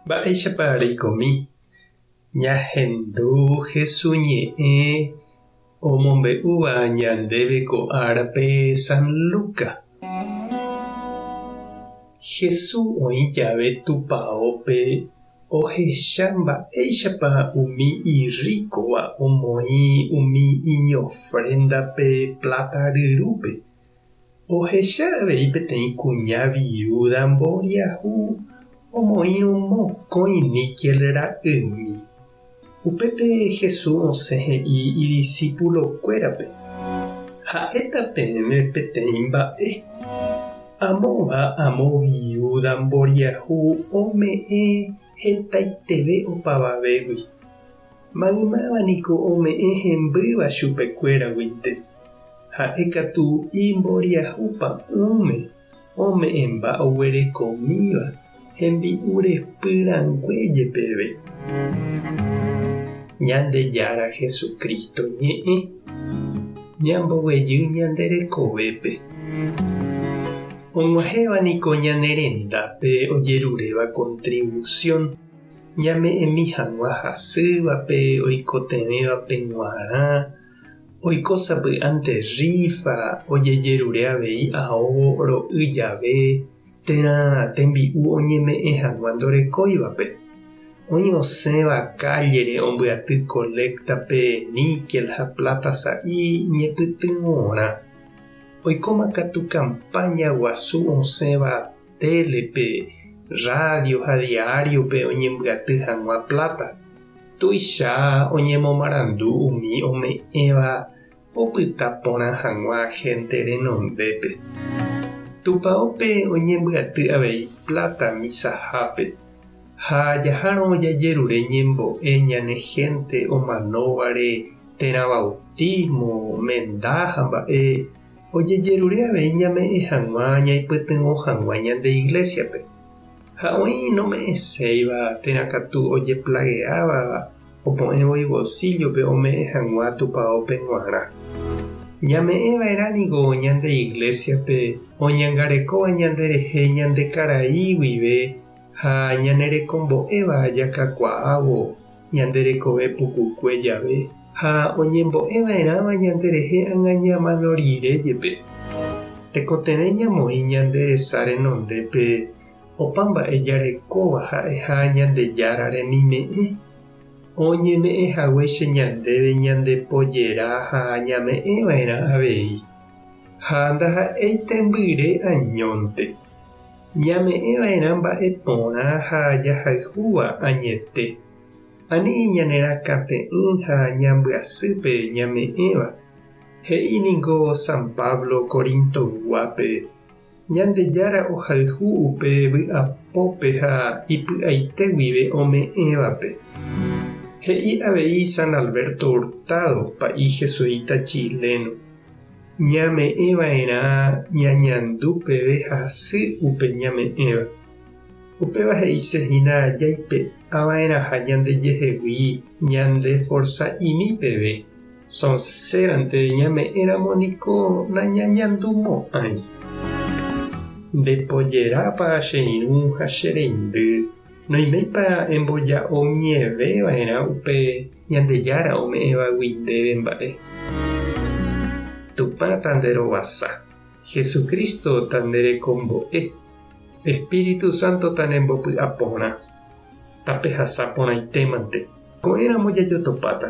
Mba'éichapa reikomi ñahendu Hesu ñe'ẽ omombe'úva ñandéve ko árape San Luca? Hesu oĩ jave tupaópe ohecha mba'éichapa umi irríkova omoĩ umi iñofréndape pláta ryrúpe. Ohecha avei peteĩ kuña viúda mboriahu omoĩrõ mokõi níkel ra'ymi. Upépe Jesús osẽ he'i idisipulokuérape, Ha'éta peẽme peteĩ mba'e. Amóva amo viúda mboriahu ome'ẽ hetaiteve opavavégui. Maymáva niko ome'ẽ hembýva chupekuéraguinte. Ha'e katu imboriahu pa'ũme ome'ẽmba oguerekomíva hembi'u repy rangue jepeve. Ñandejára Jesucristo ñe'ẽ ñamboguejy ñande rekovépe. Og̃uahẽva niko ñane rendápe ojeruréva contribución ñame'ẽmi hag̃ua hasývape oikotevẽvape g̃uarã, Oiko sapy'ánte rrífa ojejerure avei ao ro'y jave térã tembi'u oñeme'ẽ hag̃ua ndorekóivape. Oĩ osẽva kállere ombyaty koléktape níkel ha pláta sa'i ñepytyvõrã. Oikóma katu kampáña guasu osẽva télepe, rrádio ha diáriope oñembyaty hag̃ua pláta. Tuicha oñemomarandu umi ome'ẽva opyta porã hag̃ua hénte renondépe. Tupaópe oñembyaty avei pláta misahápe, ha jahárõ jajerure ñembo'e ñane hénte omanóvare térã bautismo, menda ha mba'e, ojejerure avei ñame'ẽ hag̃ua ñaipytyvõ hag̃ua ñande iglésiape. Ha oĩ nome'ẽséiva térã katu ojeplageáva opo'ẽvo ivolsíllope ome'ẽ hag̃ua tupaópe g̃uarã. Ñame'ẽ va'erã niko ñande iglésiape oñangarekóva ñanderehe ñande karai guive ha ñanerekombo'éva jakakuaávo ñande rekove pukukue jave ha oñembo'e va'erãva ñanderehe ág̃a ñamano rire jepe. Tekotevẽ ñamoĩ ñande resa renondépe opa mba'e jarekóva ha'eha Ñandejára remime'ẽ, oñeme'ẽ haguéicha ñandéve ñande pojera ha ñame'ẽ va'erã avei. Ha ndaha'éi tembyre añónte. Ñame'ẽ va'erã mba'e porã ha jahayhúva añete. Ani ñanerakãte'ỹ ha ñambyasýpe ñame'ẽva. He'i ningo San Pablo Corintoyguápe, Ñandejára ohayhu upe vy'apópe ha ipy'aite guive ome'ẽvape. He'i avei San Alberto Hurtado, pa'i jesuita chileno, Ñame'ẽ va'erã ñañandu peve hasy upe ñame'ẽva. Upéva he'ise hína jaipe'a va'erãha ñandejehegui ñande forsa'imi peve. Sonsérante ñame'ẽramo niko nañañandumo'ãi. Ndepojerápa che irũ ha che reindy, noiméipa emboja'omieve va'erã upe Ñandejára ome'ẽvagui ndéve mba'e. Tupã tanderovasa, Jesucristo tanderekombo'e, Espíritu Santo tanembopy'aporã. Tapehasa porãitémante. Ko'ẽramo jajotopáta.